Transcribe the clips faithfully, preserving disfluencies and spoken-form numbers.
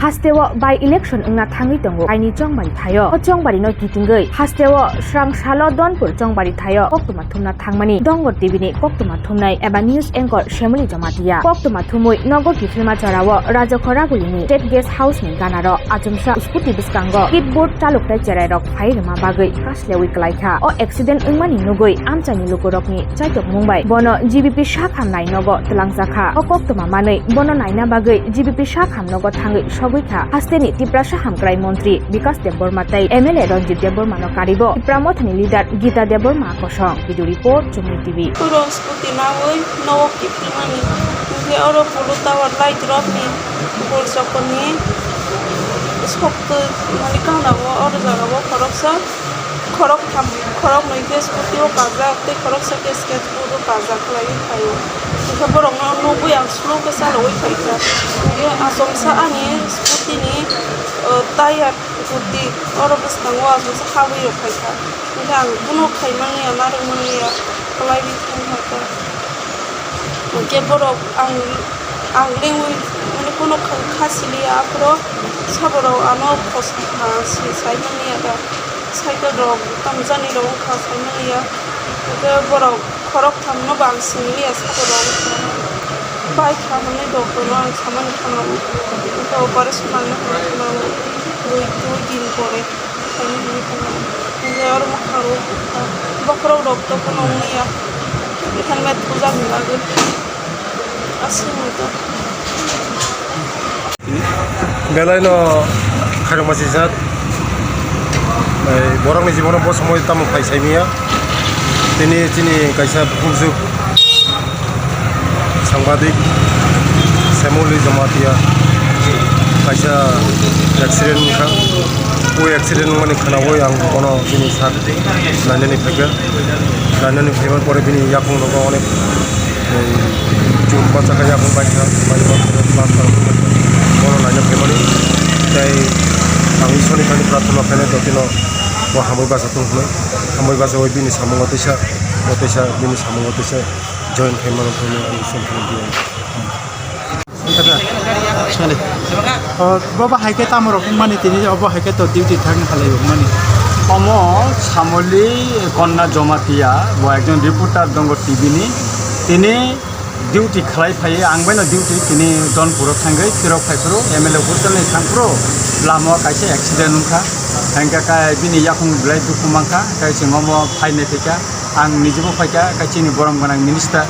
Hasteo by election wngna thangwi tongo kaini Chongbari thaio. O Chongbari no kitingwi hasteo srang salo Donpur Chongbari thaio koktwma thumna thangmani Dongor T V ni koktwma thumnai eba news anchor Semuli Jamatia. Koktwma thumwi nogo kiphilma jorao Rajakho Raguli ni State Guest House ni ganaro achomsa scooty bwskango keyboard chaloktai cherai rok phai rwma bagwi kaslewi kwlaikha. O accident wngmani nugwi amchaini lukurokni chaitok mung bai bono G B P sakham nai nogo twlangjakha. O koktwma manwi bono naina bagwi G B P sakham nogo thangwi sogwi kha. Hasteni Tiprasa hamkrai montri Bikas Debbarma tei M L A Ranjit Debbarma no karibo Tipra Mothani leader Gita Debbarma kosong. Video report, Chumui T V. Puro scooty nawi nogo kiphilmani. Hwnkhe oro polo tower light rokni bol chokoni sokto mani kanao oro jagao khoroksa. Khorok tham, khorok nwi khe scooty o kajak, tei khorok sa khe skateboard o kajak khlaiwi phaio. Hwnkhe borok no nugwi ang slow khe chalogwi phaikha. Hwnkhe achomsa ani scooty ni, o, tyre gudi oro bwskango achomsa habwi rw phaikha. Hwnkhe ang bono khai manliya, narwk manliya, kwlaiwi thang kha. Hwnkhe borok ang, ang lengwi, mane, bono kha-, kha siliya, aphuru saborok ano khosna si sai manliya da. Cycle rok tamjani rok wngkha sai manliya. Hwnkhe borok khorok thamno bo ang singliya saborok. Bai kha hwnwi doctor no ang samani thangwi. Hwnkhe operation nangna hwnwi thangwi dui, dui din pore. Hwnwi hwnwi thangwi. Hwnwi oro mwkhang rok bokhorok rok to phano wngya. Helmet thujak ni bagwi. Aswk wngwi to. Belai no khairokma sijak. Bai borok ni jibono bo somoi tamo phai sai manya. Tini chini kaisa bukhukjwk. Sangbadik Semoli Jamatia kaisa accident wngkha. O accident wngmani khwnaui ang bono bini sak nainani phaikha. Nainani phaiman pore bini yakung rogo onek, eh, chuk bachakha yakung baikha, baikha plaster bono naina phaimani. Tei ang Ishwrni thani prarthana khainai jotino bo hamwi bacha tong hwnwi, hamwi bachaui bini samungo teisa, bo teisa bini samungo teisa. Join khaimano phano ang songphano diya. Sale. O, bobo hai khe tamo rok wngmani tini obo hai khe to duty thang halai wngmani. Omo Samoli Konna Jomatia, bo ekjon reporter dongo T V ni. Tini duty khlai phai, ang baino duty tini Donpuro thangwi phirok phai phuru M L A hostel ni thang phuru lama o kaisa accident wngkha. Hingkha khe bini yakung belai dukhu mankha, khe chwng omo phainai phaikha. Ang nijibo phaikha, khe chini borom gwnang minister,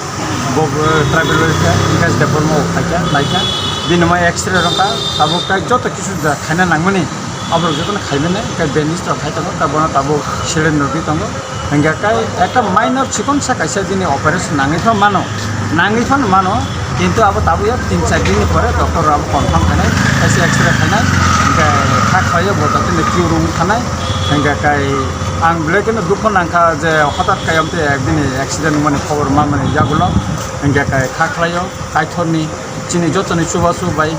bo, bo tribal welfare, Bikas Debbarma bo phaikha, naikha. Bini mai X-ray rwkha, tabuk khe joto kisu da khaina nangmani, aborok jotono khaimani, khe bandage rok khai tongo, khe bono tabuk saline rwgwi tongo. Hingkha khe ekta minor chikon sa kaisa bini operation nangwi phano mano, nangwi phano mano, kintu abo tabuk ya tin char din ni pore doctor rok abo confirm khainai, kaisa X-ray khainai, hingkhe kha khlaiyo bo jotono twi rung thanai, hingkha khe Ang belai kheno dukho nangkha je hothat khe amtwi bini accident wngmani khobor manmani yagulo, hingkhe khe kha khlaio Kaitorni, chini jotoni chubachu bai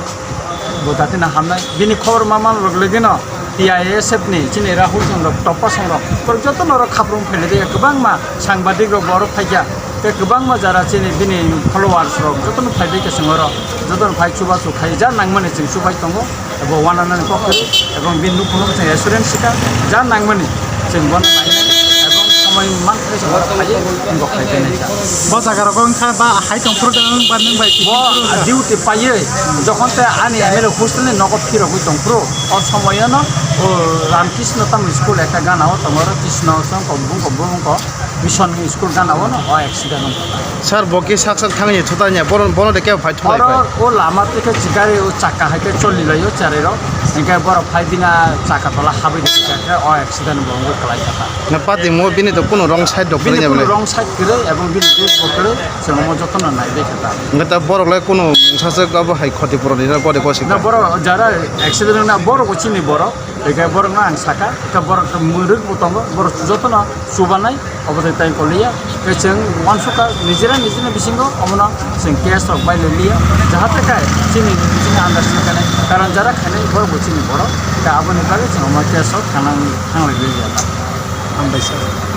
bo datina hamnai. Bini khobor manmani loglegeno T I S F ni chini Rahul Chong rok, Tokpa Song rok, borok jotono oro khaprung phailai de, kwbangma sangbadik rok bo oro phaikha, tei kwbangma jara chini bini followers rok jotono phaidai khe chwng oro, jotono phai chubachu khai ja nangmani chwng chubai tongo. Abo wananani kok kwrwi, ebong bini nukhungno chwng assurance sikha, ja nangmani chwng bono nainai, ebong samai manthai chwng bono phaiwi wngkok khai khe naikha. Bo jaga rogo wngkha ba hai tong phuru da wng ba nwng bai bo duty paiwi, jokhon te ani M L A hostel ni nogo phirogwi tong phuru, o somoyono o Ramkrishna Tamil School ekta gana o tongo, oro Krishna song kok bung kok bung kok. Mission ni school gana o no o accident wngkha. Sir, bo khe sak sak thangni thutanya, bono, bono de kebo phai thulai oro phai. O lama tei khe gari o chakka hai khe choli lai o cherai rok. Hingkhe borok phai bini chakka tola habwi rikha khe o accident bo wngwi kwlai kha ta. Na pati mo bini to kuno wrong side rok kwrwi bini ya kuno bole. Wrong side kwrwi ebong bini dress bo kwrwi chwng omo jotono nai bai kha ta. Hingkhe ta borok lai kuno mungsa se abo hai khoti puroni na gode kosi na kha. Borok jara accident wngna borok bo chini borok. Hingkhe borokno ang sakha, hingkhe borok mwrwk bo tongo, borok jotono chubanai, obo tei tai koliya. Tei chwng uansukha nijera nijera bisingo omono chwng case rok bai liya, jahate khe chini nijini understanding khainai, karon jara khainai borok bo chini borok, tei aboni bagwi chwng omo case rok thanang-, thanglai liya. Hambai sir.